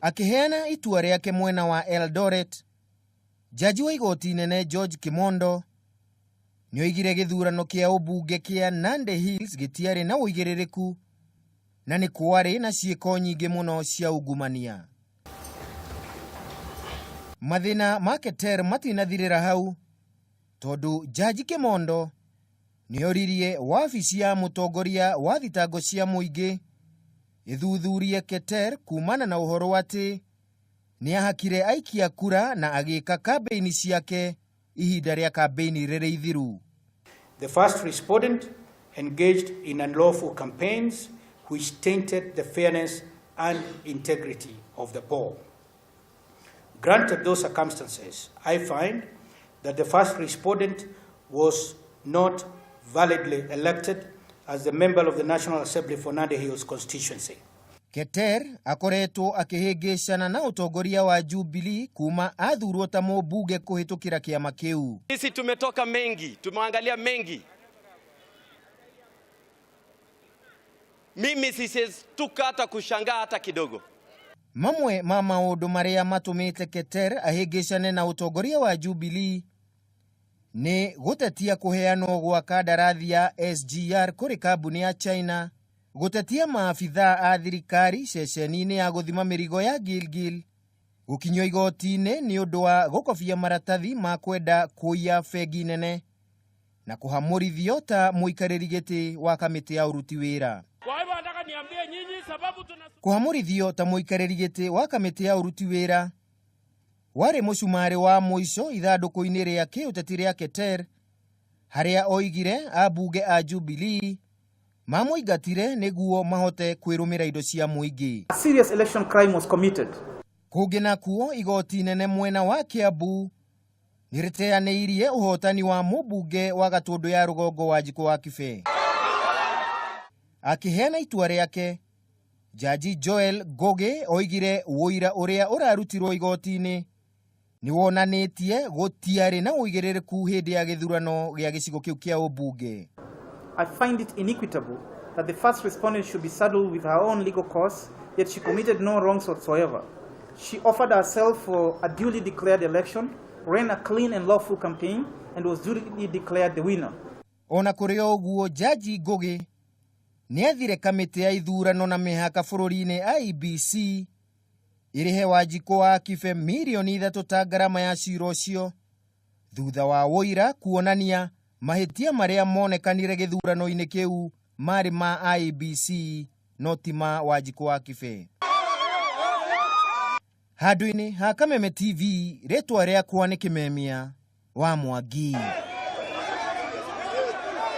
Akĩheana itua rĩake mwena wa Eldoret, jaji wa igoti inene George Kimondo nĩoigire gĩthurano kĩa ũmbunge kĩa Nandi Hills gĩtiarĩ na ũigĩrĩrĩku na nĩ kwarĩ na ciĩko nyingĩ mũno cia ungumania. Mathĩna ma Keter matinathirĩra hau tondũ jaji Kimondo nĩoririe wabici ya mũtongoria wa thitango cia mũingĩ ĩthuthurie Keter kumana na ũhoro atĩ nĩahakire aikia kura na agĩka kambĩini ciake ihinda rĩa kambĩini rĩrĩ ithiru. The first respondent engaged in unlawful campaigns which tainted the fairness and integrity of the poll. Granted those circumstances, I find that the first respondent was not validly elected as the member of the National Assembly for Nandi Hills constituency. Keter akoretwo akĩhĩngĩcana na ũtongoria wa Jubilee kuma athurwo ta mũmbunge kũhĩtũkĩra kĩama kĩu. Sisi tumetoka mengi, tumeangalia mengi. Mimi sisestuka hata kushangaa hata kidogo. Mamwe ma maũndũ marĩa matũmĩte Keter ahĩngĩcane na ũtongoria wa Jubilee nĩ gũtetia kũheanwo gwa kandarathi ya SGR kũrĩ kambuni ya China, gũtetia maabithaa a thirikari ceceni-inĩ ya gũthima mĩrigo ya Gilgil, gũkinyio igoti-inĩ nĩ ũndũ wa gũkobia maratathi ma kwenda kũiya bengi nene na kũhamũrithio ta mũikarĩri gĩtĩ wa kamĩtĩ ya ũruti wĩra. Kwa hivyo nataka niambie nyinyi sababu tuna Kũhamũrithio ta mũikarĩri gĩtĩ wa kamĩtĩ ya ũruti wĩra warĩ mũcumarĩ wa mũico ithandũkũ-inĩ rĩa kĩũteti rĩa Keter harĩa oigire ambunge a Jubilee mamũingatire nĩguo mahote kwĩrũmĩra indo cia mũingĩ. A serious election crime was committed. Kũngĩ nakuo igoti inene mwena wa Kiambu nĩrĩteanĩirie ũhotani wa mũmbunge wa Gatũndũ ya rũgongo Wanjikũ wa Kibe. Akĩheana itua rĩake, Jaji Joel Ngũgĩ oigire ũira ũrĩa ũrarutirwo igoti-inĩ nĩwonanĩtie gũtiarĩ na ũigĩrĩrĩku hĩndĩ ya gĩthurano gĩa gĩcigo kĩu kĩa ũmbunge. I find it inequitable that the first respondent should be saddled with her own legal costs, yet she committed no wrongs whatsoever. She offered herself for a duly declared election, ran a clean and lawful campaign, and was duly declared the winner. Ona kũrĩ o ũguo, Jaji Ngũgĩ nĩathire kamĩtĩ ya ithurano na mĩhaka bũrũri-inĩ IEBC ĩrĩhe Wanjikũ wa Kibe mirioni 3 ta ngarama ya cira ũcio thutha wa ũira kuonania mahĩtia marĩa monekanire gĩthurano-inĩ kĩu marĩ ma IEBC no ti ma Wanjikũ wa Kibe. Handũ-inĩ ha Kameme TV, rĩtwa rĩakwa nĩ Kĩmemia wa Mwangi.